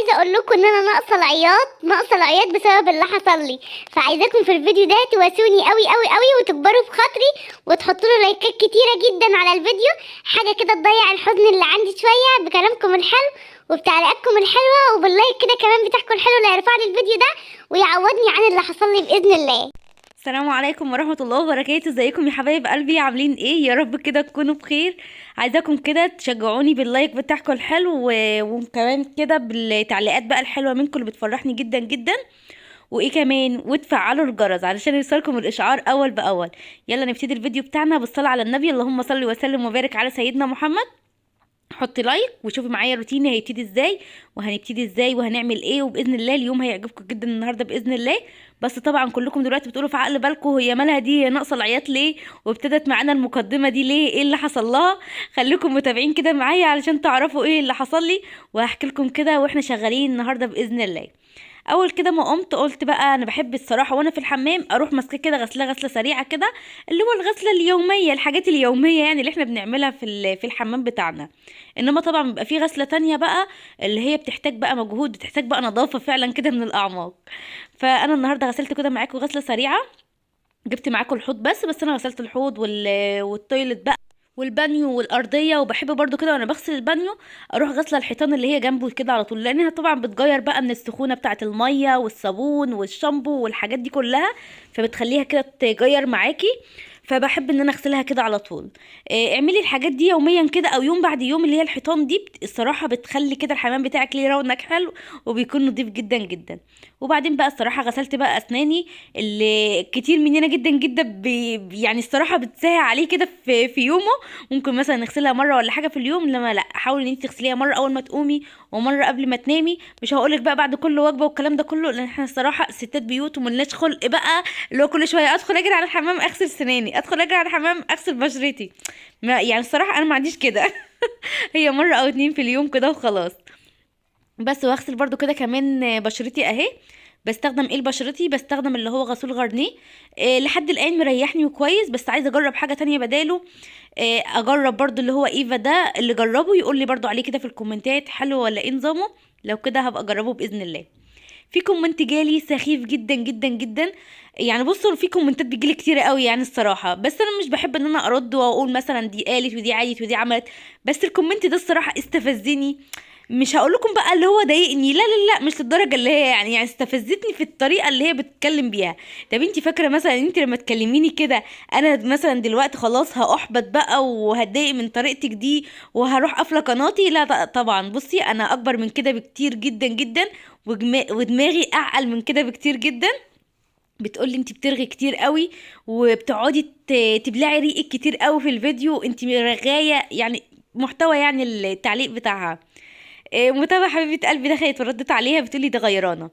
عايزه اقول لكم ان انا ناقصه العياط، ناقصه العياط بسبب اللي حصل لي. فعايزاكم في الفيديو ده تواسوني قوي قوي قوي وتكبروا في خاطري وتحطوا لي لايكات كتيرة جدا على الفيديو، حاجة كده تضيع الحزن اللي عندي شوية بكلامكم الحلو وبتعليقاتكم الحلوة وبال like كده كمان بتاعكم الحلو اللي هيرفع لي الفيديو ده ويعوضني عن اللي حصل لي باذن الله. السلام عليكم ورحمة الله وبركاته. ازيكم يا حبايب قلبي؟ عاملين ايه؟ يا رب كده تكونوا بخير. عايزاكم كده تشجعوني بال like بتاعكم الحلو وكمان كده بالتعليقات بقى الحلوة منكم اللي بتفرحني جدا جدا، وايه كمان، وتفعلوا الجرس علشان يوصلكم الاشعار اول باول. يلا نبتدي الفيديو بتاعنا بالصلاة على النبي، اللهم صل وسلم وبارك على سيدنا محمد. حطي like وشوفي معايا روتيني هيبتدي ازاي وهنبتدي ازاي وهنعمل ايه، وباذن الله اليوم هيعجبكم جدا النهارده باذن الله. بس طبعا كلكم دلوقتي بتقولوا في عقل بالكم هي مالها دي ناقصه العياط ليه، وابتدت معانا المقدمة دي ليه، ايه اللي حصل لها؟ خليكم متابعين كده معايا علشان تعرفوا ايه اللي حصل لي، وهحكي لكم كده واحنا شغالين النهارده باذن الله. اول كده ما قمت قلت بقى انا بحب الصراحة وانا في الحمام اروح ماسكه كده غسله غسله سريعة كده، اللي هو الغسله اليومية، الحاجات اليومية يعني اللي احنا بنعملها في الحمام بتاعنا. انما طبعا بيبقى في غسله تانية بقى اللي هي بتحتاج بقى مجهود، بتحتاج بقى نظافة فعلا كده من الاعماق. فانا النهارده غسلت كده معاكم غسله سريعة، جبت معاكم الحوض بس انا غسلت الحوض وال toilet بقى والبانيو والارضيه. وبحب برضو كده وانا بغسل البانيو اروح غسله الحيطان اللي هي جنبه كده على طول، لانها طبعا بتغير بقى من السخونه بتاعه المية والصابون والشامبو والحاجات دي كلها، فبتخليها كده تغير معاكي، فبحب ان انا اغسلها كده على طول. اعملي الحاجات دي يوميا كده او يوم بعد يوم، اللي هي الحيطان دي الصراحة بتخلي كده الحمام بتاعك ليه رونق حلو وبيكون نضيف جدا جدا. وبعدين بقى الصراحة غسلت بقى اسناني اللي كتير مننا جدا جدا يعني الصراحة بتسهل عليه كده في يومه، ممكن مثلا نغسلها مرة ولا حاجة في اليوم. لما لا، حاولي ان انت تغسليها مرة اول ما تقومي ومرة قبل ما تنامي. مش هقولك بقى بعد كل وجبة والكلام ده كله، لان احنا الصراحة ستات بيوت وملناش خلق بقى اللي هو كل شوية ادخل اجري على الحمام اغسل سناني، ادخل اجري على الحمام اغسل بشرتي، ما يعني الصراحة انا ما عنديش كده. هي مرة او اتنين في اليوم كده وخلاص بس. واغسل برضو كده كمان بشرتي اهي. بستخدم ايه لبشرتي؟ بستخدم اللي هو غسول غرنيه، لحد الان مريحني وكويس، بس عايزه اجرب حاجة تانية بداله. اجرب برضو اللي هو ايفا ده، اللي جربه يقول لي برضو عليه كده في الكومنتات حلو ولا ايه نظامه، لو كده هبقى اجربه باذن الله. في comment جالي سخيف جدا جدا جدا، يعني بصوا في كومنتات بتجيلي كتير قوي يعني الصراحة، بس انا مش بحب ان انا ارد واقول مثلا دي قالت ودي عادت ودي عملت، بس ال comment ده الصراحة استفزني. مش هقول لكم بقى اللي هو ضايقني، لا لا لا مش للدرجة اللي هي يعني استفزتني في الطريقة اللي هي بتتكلم بيها. طب انت فاكره مثلا انت لما تكلميني كده انا مثلا دلوقتي خلاص هاحبط بقى وهتضايق من طريقتك دي وهروح قافله قناتي؟ لا طبعا، بصي انا اكبر من كده بكتير جدا جدا، ودماغي اعقل من كده بكتير جدا. بتقولي انت بترغي كتير قوي وبتقعدي تبلعي ريقك كتير قوي في الفيديو، انت رغايه، يعني محتوى يعني التعليق بتاعها. متابعة حبيبة قلبي دخلت وردت عليها بتقولي ده غيرانة.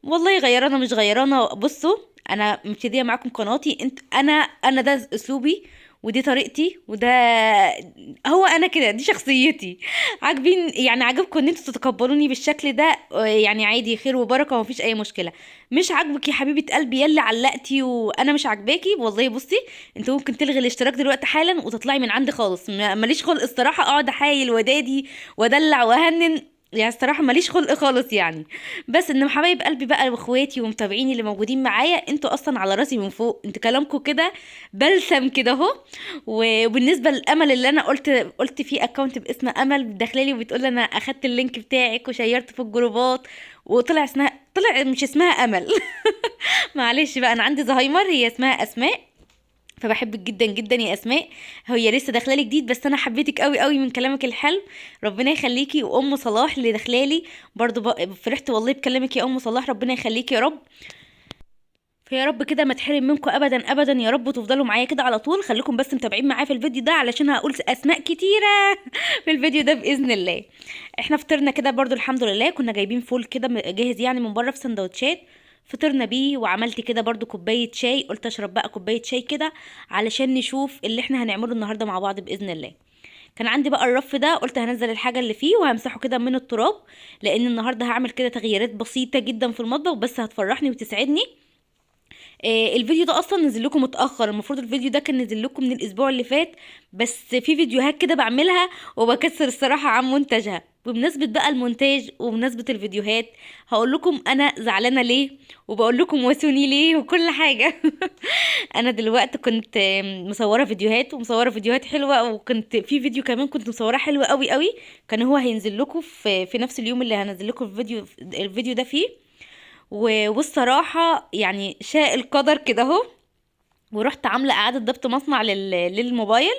والله غيرانة مش غيرانة، بصوا انا مبتدية معاكم قناتي، انت انا ده اسلوبي ودي طريقتي وده هو انا كده، دي شخصيتي. عاجبين يعني عاجبكم ان انتوا تتقبلوني بالشكل ده، يعني عادي، خير وبركة ومفيش اي مشكلة. مش عاجبك يا حبيبه قلبي يلي علقتي وانا مش عاجباكي، والله بصي انتوا ممكن تلغي الاشتراك دلوقتي حالا وتطلعي من عندي خالص، ماليش خلق الصراحة اقعد احايل ودادي وادلع واهنن، يعني الصراحة ماليش خلق خالص يعني. بس ان حبايب قلبي بقى واخواتي ومتابعيني اللي موجودين معايا، انتوا اصلا على راسي من فوق، انتوا كلامكم كده بلسم كده اهو. وبالنسبة للامل اللي انا قلت فيه account باسم امل داخلالي وبتقول انا اخدت ال link بتاعك وشيرته في الجروبات، وطلع اسمها، طلع مش اسمها امل. معلش بقى انا عندي زهايمر، هي اسمها اسماء. فبحبك جدا جدا يا اسماء، هي لسه داخلالي جديد بس انا حبيتك قوي قوي من كلامك الحلو، ربنا يخليكي. وام صلاح اللي داخلالي برضو فرحت والله بكلامك يا ام صلاح، ربنا يخليكي يا رب. فيا رب كده ما تحرم منكم ابدا ابدا يا رب، وتفضلوا معايا كده على طول. خليكم بس متابعين معايا في الفيديو ده علشان هقول اسماء كتيرة في الفيديو ده باذن الله. احنا فطرنا كده برضو الحمد لله، كنا جايبين فول كده جاهز يعني من بره في سندوتشات، فطرنا بيه. وعملت كده برضو كوباية شاي، قلت اشرب بقى كوباية شاي كده علشان نشوف اللي احنا هنعمله النهارده مع بعض باذن الله. كان عندي بقى الرف ده، قلت هنزل الحاجة اللي فيه وهمسحه كده من التراب، لان النهارده هعمل كده تغييرات بسيطة جدا في المطبخ بس هتفرحني وتسعدني. الفيديو ده اصلا نزل لكم متاخر، المفروض الفيديو ده كان نزل لكم من الاسبوع اللي فات، بس في فيديوهات كده بعملها وبكسر الصراحة عن منتجها. بمناسبة بقى المونتاج وبمناسبة الفيديوهات هقول لكم انا زعلانة ليه، وبقول لكم واسوني ليه وكل حاجة. انا دلوقتي كنت مصوره فيديوهات، ومصوره فيديوهات حلوة، وكنت في فيديو كمان كنت مصوراه حلو قوي قوي، كان هو هينزل لكم في نفس اليوم اللي هنزل لكم الفيديو ده فيه. والصراحة يعني شاء القدر كده اهو، ورحت عامله اعاده ضبط مصنع للموبايل.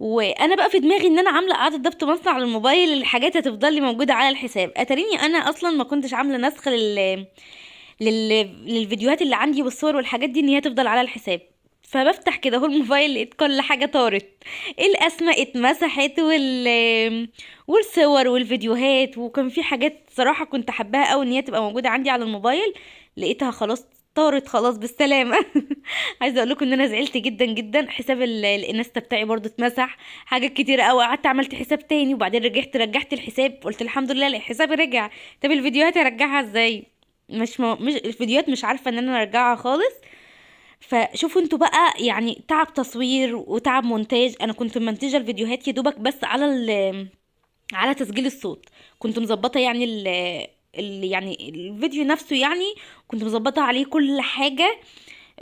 وانا بقى في دماغي ان انا عامله اعاده ضبط مصنع للموبايل، الحاجات هتفضل لي موجودة على الحساب. اتاريني انا اصلا ما كنتش عامله نسخ للفيديوهات اللي عندي والصور والحاجات دي ان هي تفضل على الحساب. فبفتح كده اهو الموبايل لقيت كل حاجة طارت، الاسماء اتمسحت والصور والفيديوهات، وكان في حاجات صراحة كنت حباها قوي ان هي تبقى موجودة عندي على الموبايل، لقيتها خلاص طارت، خلاص بالسلامة. عايزه اقول لكم ان انا زعلت جدا جدا. حساب الانستا بتاعي برضو اتمسح، حاجات كتير قوي. قعدت عملت حساب تاني، وبعدين رجعت الحساب، قلت الحمد لله الحساب رجع. طب الفيديوهات ارجعها ازاي؟ مش الفيديوهات مش عارفه ان انا ارجعها خالص. فشوفوا انتوا بقى يعني تعب تصوير وتعب مونتاج. انا كنت منتجه الفيديوهات يا دوبك بس على تسجيل الصوت، كنت مظبطه يعني يعني الفيديو نفسه، يعني كنت مظبطه عليه كل حاجة،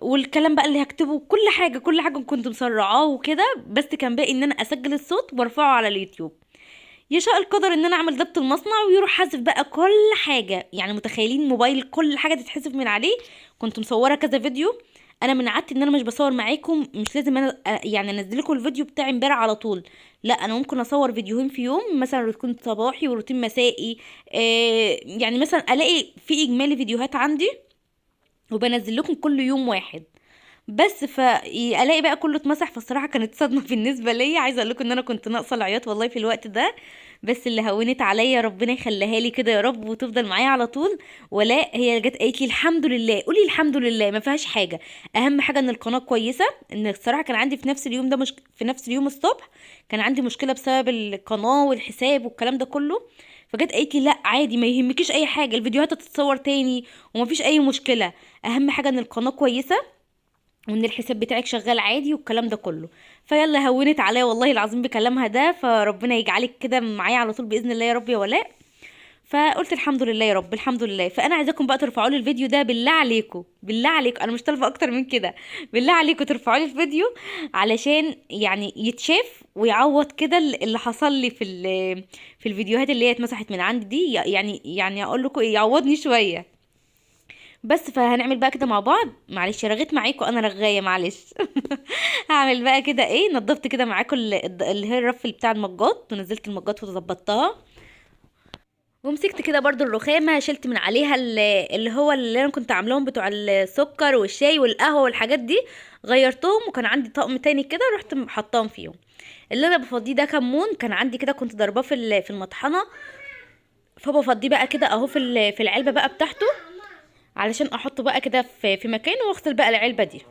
والكلام بقى اللي هكتبه كل حاجة، كل حاجة كنت مسرعاه وكده، بس كان باقي ان انا اسجل الصوت وارفعه على اليوتيوب. يشاء القدر ان انا اعمل ضبط المصنع ويروح حذف بقى كل حاجة. يعني متخيلين موبايل كل حاجة تتحذف من عليه؟ كنت مصوره كذا فيديو. انا من عادتي ان انا مش بصور معاكم، مش لازم انا يعني انزل لكم الفيديو بتاعي امبارح على طول، لا انا ممكن اصور فيديوهين في يوم، مثلا روتين صباحي وروتين مسائي. يعني مثلا الاقي في اجمالي فيديوهات عندي وبنزل لكم كل يوم واحد بس، فالاقي بقى كله اتمسح. فالصراحه كانت صدمة بالنسبة ليا. عايزه اقول لكم ان انا كنت ناقصه العياط والله في الوقت ده، بس اللي هونت عليا ربنا يخليها لي كده يا رب وتفضل معايا على طول. ولا هي جت قالت لي الحمد لله، قولي الحمد لله ما فيهاش حاجة، اهم حاجة ان القناة كويسة. ان الصراحة كان عندي في نفس اليوم ده في نفس اليوم الصبح كان عندي مشكلة بسبب القناة والحساب والكلام ده كله، فجت قالت لي لا عادي ما يهمكيش اي حاجة، الفيديوهات هتتصور تاني ومفيش اي مشكلة، اهم حاجة ان القناة كويسة وان الحساب بتاعك شغال عادي والكلام ده كله. فيلا هونت عليا والله العظيم بكلامها ده، فربنا يجعلك كده معايا على طول باذن الله يا رب يا ولاء. فقلت الحمد لله يا رب الحمد لله. فانا عايزاكم بقى ترفعوا لي الفيديو ده بالله عليكم، بالله عليكم، انا مش طالبه اكتر من كده، بالله عليكم ترفعوا لي الفيديو علشان يعني يتشاف ويعوض كده اللي حصل لي في الفيديوهات اللي هي اتمسحت من عندي دي، يعني اقول لكم ايه، يعوضني شوية بس. فهنعمل بقى كده مع بعض، معلش رغيت معاكم انا رغايه معلش. هعمل بقى كده ايه، نظفت كده معاكم اللي هي الرف بتاع المجات، ونزلت المجات وظبطتها، ومسكت كده برضو الرخامه شلت من عليها اللي هو اللي انا كنت عاملاهم بتوع السكر والشاي والقهوة والحاجات دي، غيرتهم، وكان عندي طقم تاني كده رحت حطاهم فيهم. اللي انا بفضيه ده كمون كان عندي كده كنت ضرباه في المطحنه، فبفضيه بقى كده اهو في العلبة بقى بتاعته علشان احطه بقى كده في مكانه، واغسل بقى العلبة دي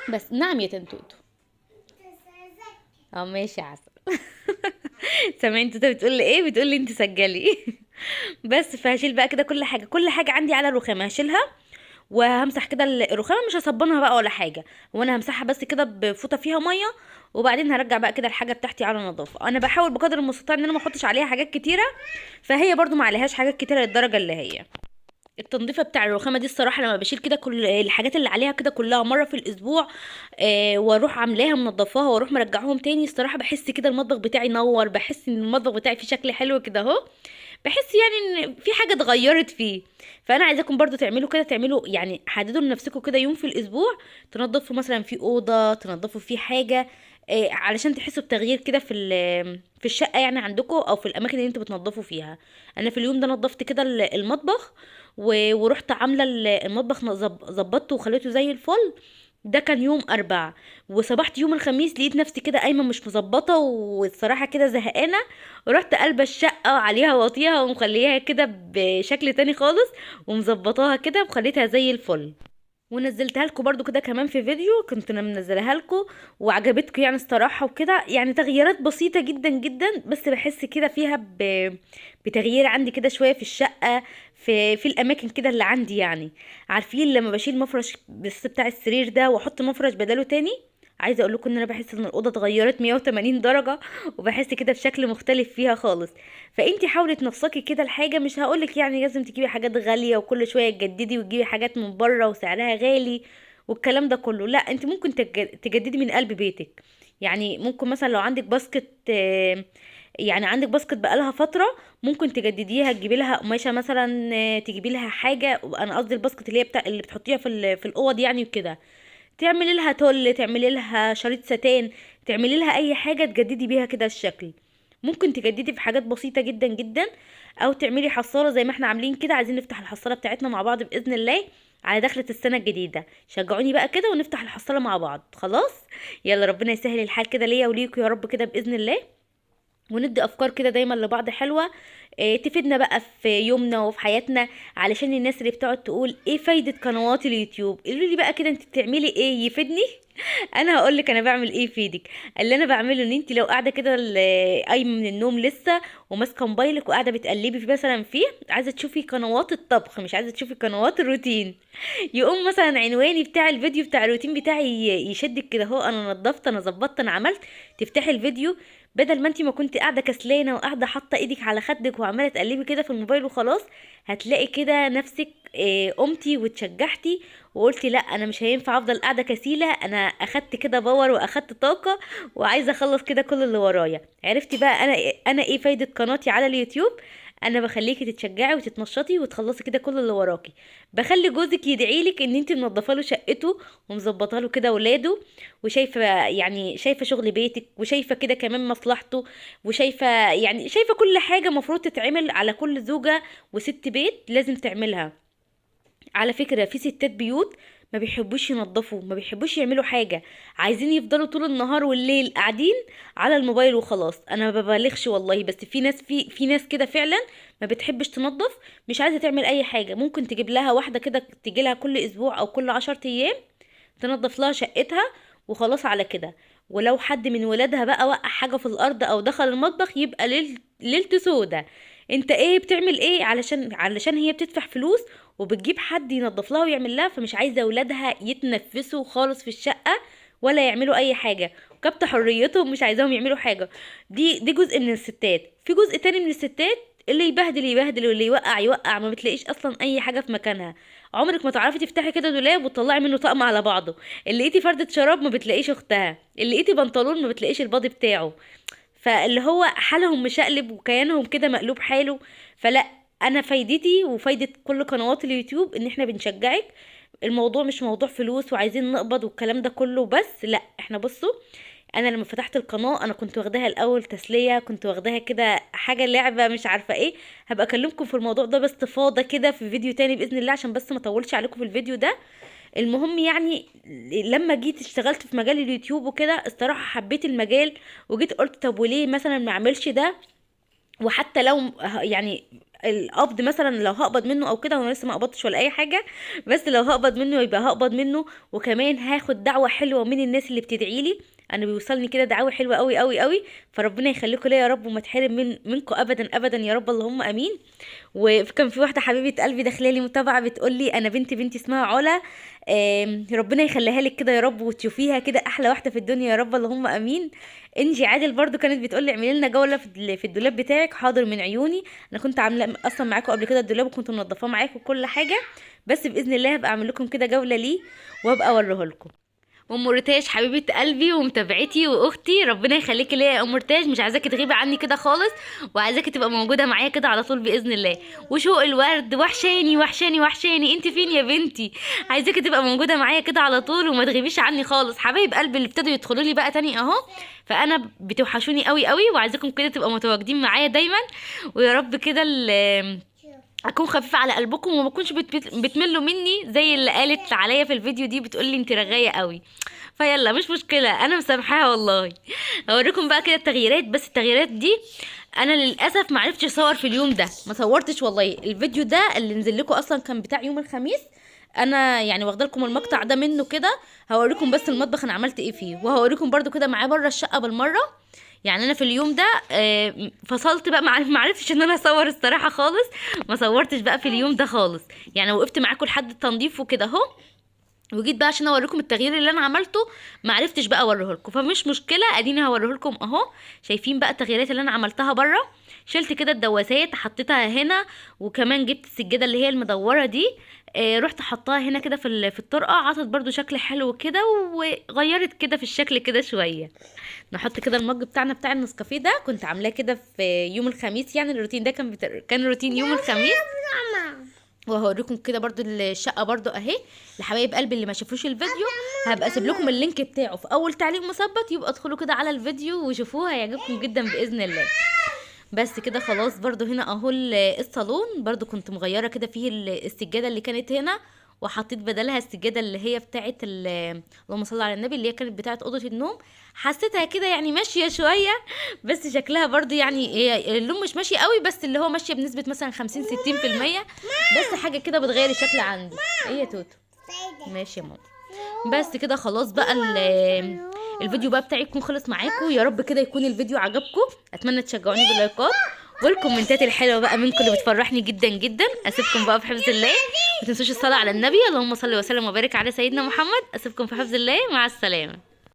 بس. نعم يا تنتوتو. ماشي يا عسل. سامعين انت بتقول لي ايه؟ بتقول لي انت سجلي. بس فهشيل بقى كده كل حاجة، كل حاجة عندي على الرخامه هشيلها، وهمسح كده الرخامه، مش هصبنها بقى ولا حاجة، وانا همسحها بس كده بفوطه فيها مية، وبعدين هرجع بقى كده الحاجة بتاعتي على نظافة. انا بحاول بقدر المستطاع ان انا ما احطش عليها حاجات كتيرة، فهي برضو ما عليهاش حاجات كتيرة للدرجة اللي هي التنظيفه بتاع الرخامه دي. الصراحة لما بشيل كده كل الحاجات اللي عليها كده كلها مرة في الاسبوع، واروح عاملاها منضفاها واروح مرجعهم تاني، الصراحة بحس كده المطبخ بتاعي نور، بحس ان المطبخ بتاعي فيه شكل حلو كده اهو، بحس يعني ان في حاجة اتغيرت فيه. فانا عايزاكم برضو تعملوا كده، تعملوا يعني حددوا لنفسكم كده يوم في الاسبوع تنظفوا مثلا في اوضة، تنظفوا في حاجة، علشان تحسوا بتغيير كده في الشقة يعني عندكم، او في الاماكن اللي انتوا بتنظفوا فيها. انا في اليوم ده نظفت كده المطبخ، ورحت عامله المطبخ ظبطته وخليته زي الفل. ده كان يوم 4، وصبحت يوم الخميس لقيت نفسي كده قايمة مش مظبطه، والصراحة كده زهقانه، ورحت قلبه الشقة عليها واطيها ومخليها كده بشكل تاني خالص، ومظبطاها كده وخليتها زي الفل، ونزلتها لكم برضو كده كمان في فيديو كنت انا منزلها لكم وعجبتكم يعني الصراحة وكده. يعني تغييرات بسيطة جدا جدا، بس بحس كده فيها بتغيير عندي كده شوية في الشقة، في الاماكن كده اللي عندي. يعني عارفين لما بشيل مفرش بس بتاع السرير ده واحط مفرش بداله تاني، عايزه اقول لكم ان انا بحس ان الاوضة اتغيرت 180 درجه، وبحس كده بشكل مختلف فيها خالص. فانتي حاولي تنسقي كده الحاجة، مش هقولك يعني لازم تجيبي حاجات غالية وكل شوية تجددي وتجيبي حاجات من بره وسعرها غالي والكلام ده كله، لا انت ممكن تجددي من قلب بيتك. يعني ممكن مثلا لو عندك basket، يعني عندك basket بقالها فترة، ممكن تجدديها، تجيبي لها قماشة مثلا، تجيبي لها حاجة، انا قصدي ال basket اللي هي بتاع اللي بتحطيها في الاوض يعني وكده، تعملي لها تل، تعملي لها شريط ستان، تعملي لها اي حاجة تجددي بيها كده الشكل. ممكن تجددي في حاجات بسيطة جدا جدا، او تعملي حصاله زي ما احنا عاملين كده. عايزين نفتح الحصاله بتاعتنا مع بعض باذن الله على دخلة السنة الجديدة. شجعوني بقى كده ونفتح الحصاله مع بعض. خلاص يلا، ربنا يسهل الحال كده ليا وليكوا يا رب كده باذن الله، وندي افكار كده دايما لبعض حلوة، تفيدنا بقى في يومنا وفي حياتنا. علشان الناس اللي بتقعد تقول ايه فايده قنوات اليوتيوب، قولوا لي بقى كده انت بتعملي ايه يفيدني؟ انا هقول لك انا بعمل ايه يفيدك. اللي انا بعمله ان انت لو قاعدة كده قايمة من النوم لسه وماسكه موبايلك وقاعدة بتقلبي في مثلا فيه، عايزه تشوفي قنوات الطبخ مش عايزه تشوفي قنوات الروتين، يقوم مثلا عنواني بتاع الفيديو بتاع الروتين بتاعي يشدك كده، اهو انا نظفت، انا ظبطت، انا عملت، تفتحي الفيديو بدل ما انت ما كنت قاعدة كسلانه وقاعدة حاطه ايدك على خدك وعماله تقلبي كده في الموبايل وخلاص، هتلاقي كده نفسك قمتي واتشجعتي وقلتي لا انا مش هينفع افضل قاعدة كسيله، انا اخدت كده power واخدت طاقة وعايزه اخلص كده كل اللي ورايا. عرفتي بقى انا ايه فايده قناتي على اليوتيوب؟ انا بخليكي تتشجعي وتتنشطي وتخلصي كده كل اللي وراكي، بخلي جوزك يدعيلك ان انت منظفه له شقته ومظبطه له كده ولاده، وشايفه يعني شايفه شغل بيتك، وشايفه كده كمان مصلحته، وشايفه يعني شايفه كل حاجة مفروض تتعمل على كل زوجه وست بيت لازم تعملها. على فكرة في ستات بيوت ما بيحبوش ينظفوا، ما بيحبوش يعملوا حاجة، عايزين يفضلوا طول النهار والليل قاعدين على الموبايل وخلاص. انا ما ببالغش والله، بس في ناس في ناس كده فعلا ما بتحبش تنظف، مش عايزة تعمل اي حاجة. ممكن تجيب لها واحدة كده تجي لها كل اسبوع او كل 10 ايام تنظف لها شقتها وخلاص على كده. ولو حد من ولادها بقى وقع حاجة في الارض او دخل المطبخ يبقى ليلته سودة. انت ايه بتعمل ايه؟ علشان هي بتدفع فلوس وبتجيب حد ينظف لها ويعمل لها، فمش عايزة ولادها يتنفسوا خالص في الشقة ولا يعملوا اي حاجة، كبت حريتهم، مش عايزاهم يعملوا حاجة. دي جزء من الستات. في جزء تاني من الستات اللي يبهدل يبهدل واللي يوقع يوقع، ما بتلاقيش اصلا اي حاجة في مكانها. عمرك ما تعرفي تفتحي كده دولاب وتطلعي منه طقم على بعضه. اللي لقيتي فردة شراب ما بتلاقيش اختها، اللي لقيتي بنطلون ما بتلاقيش البادي بتاعه. فاللي هو حالهم مشقلب وكيانهم كده مقلوب حاله. فلا، انا فايدتي وفايدة كل قنوات اليوتيوب ان احنا بنشجعك. الموضوع مش موضوع فلوس وعايزين نقبض والكلام ده كله بس، لا احنا بصوا، انا لما فتحت القناة انا كنت واخداها الاول تسلية، كنت واخداها كده حاجة لعبة مش عارفة ايه. هبقى اكلمكم في الموضوع ده باستفاضة كده في فيديو تاني بإذن الله، عشان بس ما اطولش عليكم في الفيديو ده. المهم لما جيت اشتغلت في مجال اليوتيوب وكده، الصراحة حبيت المجال وجيت قلت طب وليه مثلا ما اعملش ده، وحتى لو القبض مثلا لو هقبض منه او كده، وانا لسه ما قبضتش ولا اي حاجة، بس لو هقبض منه يبقى هقبض منه، وكمان هاخد دعوه حلوة من الناس اللي بتدعي لي. انا بيوصلني كده دعاوي حلوة قوي قوي قوي، فربنا يخليكم ليا يا رب وما اتحرم منكم ابدا ابدا يا رب، اللهم امين. وكان في واحدة حبيبه قلبي داخله لي متابعه بتقول لي انا بنتي اسمها علا، ربنا يخليها لك كده يا رب وتشوفيها كده احلى واحدة في الدنيا يا رب، اللهم امين. انجي عادل برضو كانت بتقول لي اعملي لنا جولة في الدولاب بتاعك. حاضر من عيوني، انا كنت عامله اصلا معاكم قبل كده الدولاب وكنت منضفاه معاكم كل حاجة، بس باذن الله هبقى اعمل لكم كده جولة ليه وابقى اوريه لكم. ام رتاج حبيبه قلبي ومتابعتي واختي، ربنا يخليكي ليا يا ام رتاج، مش عايزاكي تغيبي عني كده خالص، وعايزاكي تبقى موجودة معايا كده على طول باذن الله. وشوق الورد وحشاني وحشاني وحشاني، انت فين يا بنتي؟ عايزاكي تبقى موجودة معايا كده على طول وما تغيبيش عني خالص. حبايب قلبي اللي ابتدوا يدخلوا لي بقى تاني اهو، فانا بتوحشوني قوي قوي، وعايزاكم كده تبقوا متواجدين معايا دايما، ويا رب كده اكون خفيفة على قلبكم وما اكونش بتملوا مني زي اللي قالت عليا في الفيديو دي، بتقولي انت رغايه قوي. فيلا مش مشكلة، انا مسامحاها والله. هوريكم بقى كده التغييرات، بس التغييرات دي انا للاسف ما عرفتش اصور في اليوم ده، ما صورتش والله. الفيديو ده اللي نزل لكم اصلا كان بتاع يوم الخميس، انا واخده لكم المقطع ده منه كده. هوريكم بس المطبخ انا عملت ايه فيه، وهوريكم برده كده معاه بره الشقة بالمرة. انا في اليوم ده، فصلت بقى، ما عرفتش ان انا اصور الصراحة خالص، ما صورتش بقى في اليوم ده خالص. وقفت معاكم لحد التنظيف وكده اهو. وجيت بقى عشان اوريكم التغيير اللي انا عملته، ما عرفتش بقى اوريه لكم، فمش مشكلة اديني هوريه لكم اهو. شايفين بقى التغييرات اللي انا عملتها بره؟ شلت كده الدواسات حطيتها هنا، وكمان جبت السجادة اللي هي المدوره دي، رحت حطاها هنا كده في الطرقه، عطت برضو شكل حلو كده وغيرت كده في الشكل كده شوية. نحط كده المج بتاعنا بتاع النسكافيه ده، كنت عاملاه كده في يوم الخميس، يعني الروتين ده كان روتين يوم الخميس. وهوريكم كده برضو الشقة برضو اهي لحبايب قلبي اللي ما شافوش الفيديو، هبقى اسيب لكم ال link بتاعه في اول تعليق مثبت، يبقى ادخلوا كده على الفيديو وشوفوه، هيعجبكم جدا باذن الله. بس كده خلاص. برضو هنا اهو الصالون برضو كنت مغيرة كده فيه السجادة اللي كانت هنا، وحطيت بدلها السجادة اللي هي بتاعه اللهم صل على النبي، اللي هي كانت بتاعه اوضة النوم. حسيتها كده يعني ماشية شوية، بس شكلها برضو يعني اللون مش ماشي قوي، بس اللي هو ماشية بنسبة مثلا 50-60%، بس حاجة كده بتغير الشكل عندي. ايه يا توتو؟ ماشي يا ماما. بس كده خلاص بقى الفيديو بقى بتاعي يكون خلص معاكم. يا رب كده يكون الفيديو عجبكم، اتمنى تشجعوني باللايكات والكومنتات الحلوة بقى منكم اللي بتفرحني جدا جدا. اسيبكم بقى في حفظ الله، ما تنسوش الصلاة على النبي، اللهم صل وسلم وبارك على سيدنا محمد. اسيبكم في حفظ الله، مع السلامة.